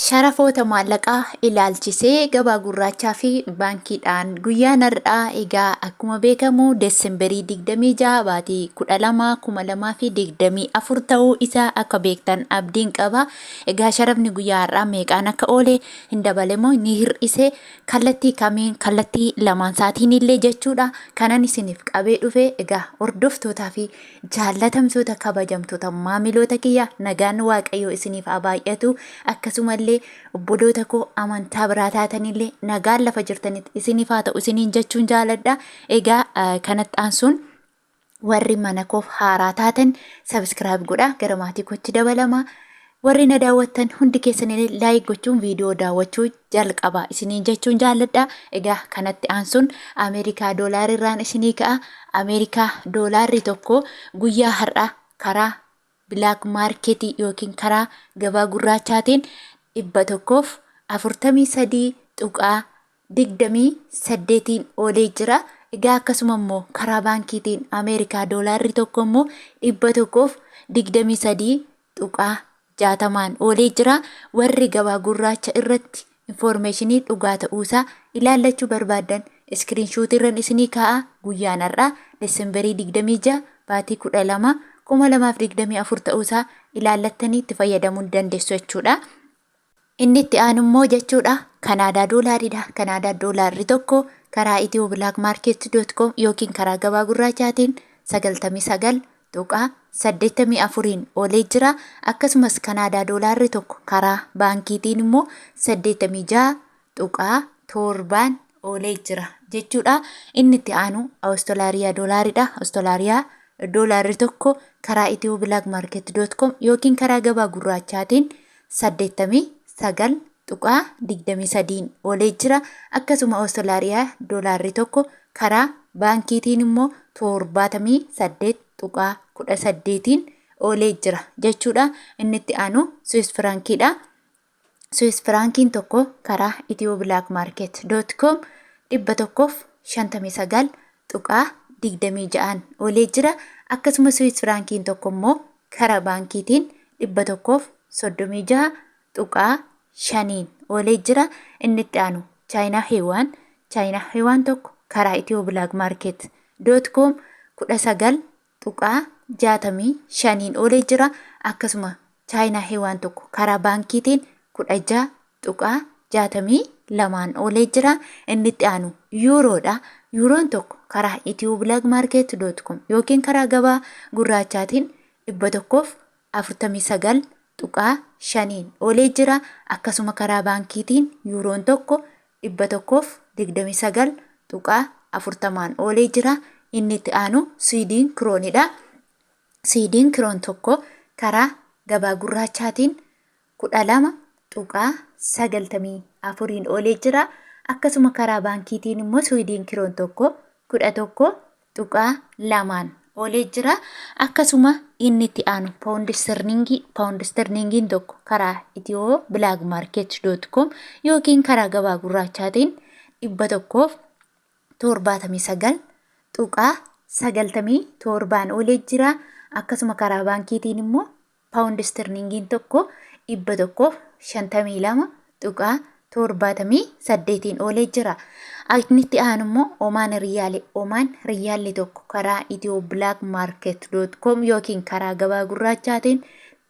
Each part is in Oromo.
Sharafoota maallaqaa ilaalchisee gabaa gurraachaa fi baankiidhaan guyyaan har'aa egaa akkuma beekamu Desemberii 26 baatii 12 2024 ta'uu isaa akka beektan abdiin qaba. Egaa sharafni guyyaa har'aa meeqaan akka oole, hin dabale moo ni hir'ise, kallattii kamiin, kallattii lamaan saatiin illee jechuudha kanan isiniif qabee dhufe. Egaa hordoftootaa fi jaallatamtoota, kabajamtoota maamiloota kiyya, nagaan Waaqayyoo isiniif haa baay'atu. Akkasumallee obboloota koo amantaa biraa taatanillee nagaan lafa jirtanitti isiniif haa ta'u isiniin jechuun jaaladha. Egaa kanatti aansuun warri mana koof haaraa taatan subscribe godhaa, gara maatii kootti dabalama. Warri na daawwattan hundi keessanillee like gochuun viidiyoo daawwachuu jalqaba isiniin jechuun jaalladha. Egaa kanatti aansuun Ameerikaa doolaarirraan isinii ka'a. Ameerikaa doolaarri tokko guyyaa har'a karaa black marketii yookiin karaa gabaa gurraachaatiin 143.28n oolee jira. Egaa akkasuma immoo karaa baankiitiin Ameerikaa doolaarri tokko immoo 123.60n oolee jira. Warri gabaa gurraacha irratti infoormeeshinii dhugaa ta'uusaa ilaallachuu barbaaddan iskiriinshuutii irran isinii kaa'a. Guyyaan har'aa Desemberii 26 baatii 12 2024 ta'uusaa ilaallattanii itti fayyadamuu ni dandeessu jechuudha. Inni itti aanu immoo jechuudha Kanaadaa doolaaridha. Kanaadaa doolaarri tokko karaa ethio-blackmarket.com yookiin karaa gabaa gurraachaatiin 99.84n oolee jira. Akkasumas Kanaadaa doolaarri tokko karaa baankiitiin immoo 86.7n oolee jira jechuudha. Inni itti aanu Awustiraaliyaa doolaaridha. Awustiraaliyaa doolaarri tokko karaa ethio-blackmarket.com yookiin karaa gabaa gurraachaatiin 89.23n oolee jira. Akkasuma Awustiraaliyaa doolaarri tokko karaa baankiitiin immoo 78.18n oolee jira jechuudha. Inni itti aanu Swiss Frankiidha. Swiss Frankiin tokko karaa ethio-blackmarket.com 159.26n oolee jira. Akkasuma Swiss Frankiin tokko immoo karaa baankiitiin 136.5n oolee jira. Inni itti aanu Chaayinaa Yuwaan. Chaayinaa Yuwaan tokko karaa ethio-blackmarket.com 19.65n oolee jira. Akkasuma Chaayinaa Yuwaan tokko karaa baankiitiin 16.62n oolee jira. Inni itti aanu Yuuroodha. Yuuroon tokko karaa ethio-blackmarket.com yookiin karaa gabaa gurraachaatiin 149.5n oolee jira. Akkasuma karaa baankiitiin yuuroon tokko 129.40n oolee jira. Inni itti aanu Swiidin kiroonidha. Swiidin kiroon tokko karaa gabaa gurraachaatiin 12.94n oolee jira. Akkasuma karaa baankiitiin immoo Swiidin kiroon tokko 11.2n oolee jira. Akkasuma inni itti aanu paawundi sterlingii. Paawundi sterlingiin tokko karaa ethio-blackmarket.com yookiin karaa gabaa gurraachaatiin 179.97n oolee jira. Akkasuma karaa baankiitiin immoo paawundi sterlingiin tokko 152.78n oolee jira. Inni itti aanu immoo Omaan riyaali. Omaan riyaalli tokko karaa ethio-blackmarket.com yookiin karaa gabaa gurraachaatiin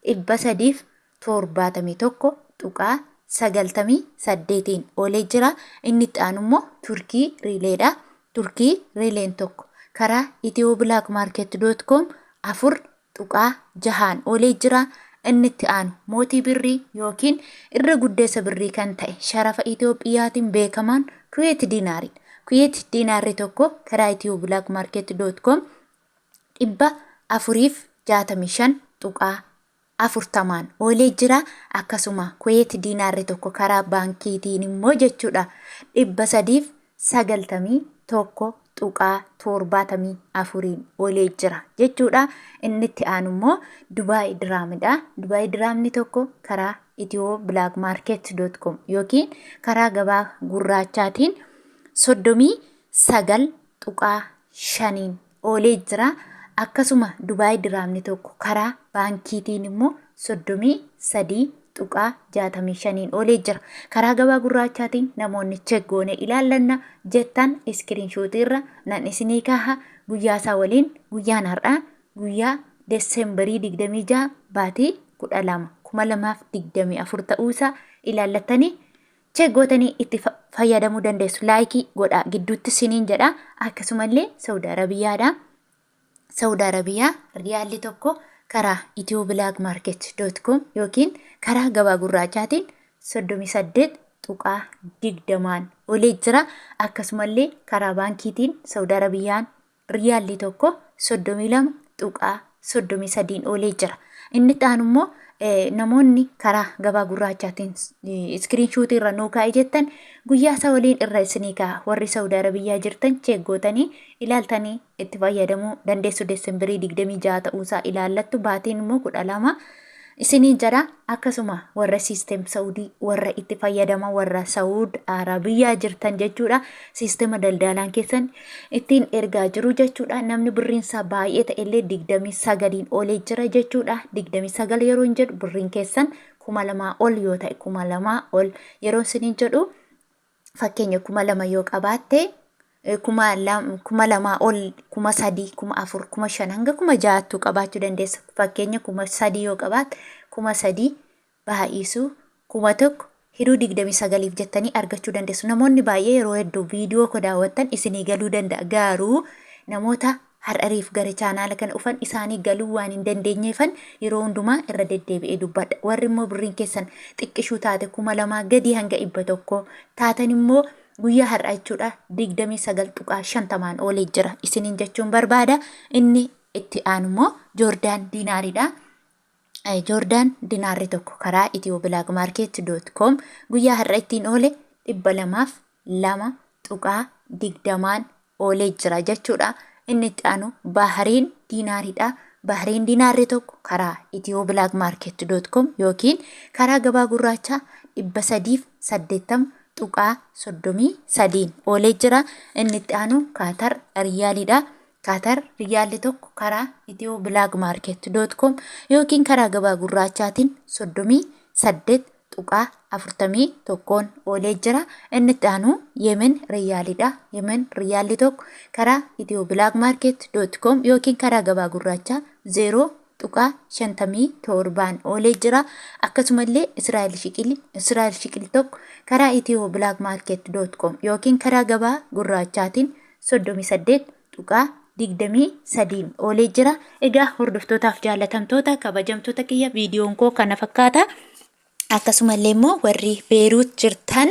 371.98n oolee jira. Inni itti aanu immoo Turkii riileedha. Turkii riileen tokko karaa ethio-blackmarket.com 4.6n oolee jira. Inni itti aanu mootii birrii yookiin irra guddeessa birrii kan ta'e sharafa Itoophiyaatiin beekamaan Kuweet diinaaridha. Kuweet diinaarri tokko karaa ethio-blackmarket.com 465.40n oolee jira. Akkasuma Kuweet diinaarri tokko karaa baankiitiin immoo jechuudha 391.74n oolee jira jechuudha. Inni itti aanu immoo Dubaay diraamidha. Dubaay diraamni tokko karaa ethio-blackmarket.com yookiin karaa gabaa gurraachaatiin 39.5n oolee jira. Akkasuma Dubaay diraamni tokko karaa baankiitiin immoo 33. tuqaa 65n oolee jira. Karaa gabaa gurraachaatiin namoonni check goone ilaallanna jettan iskiriinshuutii irra nan isinii kaaha guyyaa isaa waliin guyyaan har'aa guyyaa Desembarii 26 baatii 12 2024 ta'uu isaa ilaallattanii check gootanii itti fayyadamuu dandeessu. Laayikii godhaa gidduutti siniin jedha. Akkasumallee Saudi Arabiyaadha. Saudi Arabiyaa riyaalli tokko karaa ethioblagmarket.com yookiin karaa gabaa gurraachaatiin 38.20n olee jira. Akkasumallee karaa baankiitiin Saudi Arabiyaan riyaalli tokko 32.33n oolee jira. Inni itti aanu immoo namoonni karaa gabaa gurraachaatiin iskiriinshuutii irra nuu kaa'e jettan guyyaa isaa waliin irra isinii kaa'a. Warri Saudi Arabiyyaa jirtan cheek gootanii ilaaltanii itti fayyadamuu dandeessu. Desembirii 26 ta'uusaa ilaallattu baatiin immoo 12 isiniin jedha. Akkasuma warra siistem Saudii warra itti fayyadama warra Saud Arabiyyaa jirtan jechuudha. Siistema daldaalaan keessan ittiin ergaa jiru jechuudha. Namni birriin isaa baay'ee ta'ellee 29n olee jira jechuudha. 29 yeroo hin jedhu birriin keessan 2000 ol yoo ta'e 2000 ol yeroo isiniin jedhu fakkeenya 2000 yoo qabaatte 2000 ol 3000 4000 5000 hanga 6000ttuu qabaachuu dandeessa. Fakkeenya 3000 yoo qabaatte 3000 baay'isuu 1000 hiruu 29f jettanii argachuu dandeessu. Namoonni baay'ee yeroo hedduu viidiyoo koo daawwattan isinii galuu danda'a. Garuu namoota har'ariif gara chaanaala kana dhufan isaanii galuu waan hin dandeenyeefan yeroo hundumaa irra deddeebi'ee dubbadha. Warri immoo birriin keessan xiqqishuu taate 2000 gadii hanga 100 taatan immoo guyyaa har'aa jechuudha 29.50n oolee jira isiniin jechuun barbaada. Inni itti aanu immoo Joordaan diinaariidha. Joordaan dinaarri tokko karaa ethioblagmarket.com guyyaa har'a ittiin oole 202.20n oolee jira jechuudha. Inni itti aanu Bahariin diinaariidha. Bahariin diinaarri tokko karaa ethioblagmarket.com yookiin karaa gabaa gurraachaa 380.33n oolee jira. Inni itti aanu Kaatar Riyaaliidha. Kaatar riyaalli tokko karaa ethioblagmarket.com yookiin karaa gabaa gurraachaatiin 38.41n oolee jira. Inni itti aanu Yemen riyaalidha. Yemen riyaalli tokko karaa ethioblagmarket.com yookiin karaa gabaa gurraachaa 0.57n oolee jira. Akkasumallee Israa'el shiqili Israa'el shiqil tokko karaa ethioblagmarket.com yookiin karaa gabaa gurraachaatiin 38.23n oolee jira. Egaa hordoftootaaf jaalatamtoota kabajamtoota kiyya viidiyoon koo kana fakkaata. Akkasumallee immoo warri Beeruut jirtan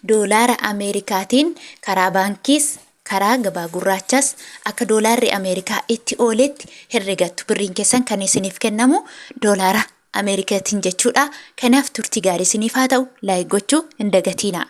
doolaara Ameerikaatiin karaa baankiis karaa gabaa gurraachas akka doolaarri Ameerikaa itti ooletti herregattu. Birriin keessan kan isiniif kennamu doolaara Ameerikaatiin jechuudha. Kanaaf turtii gaarii isiniif haa ta'u. Laayik gochuu hin dagatiinaa.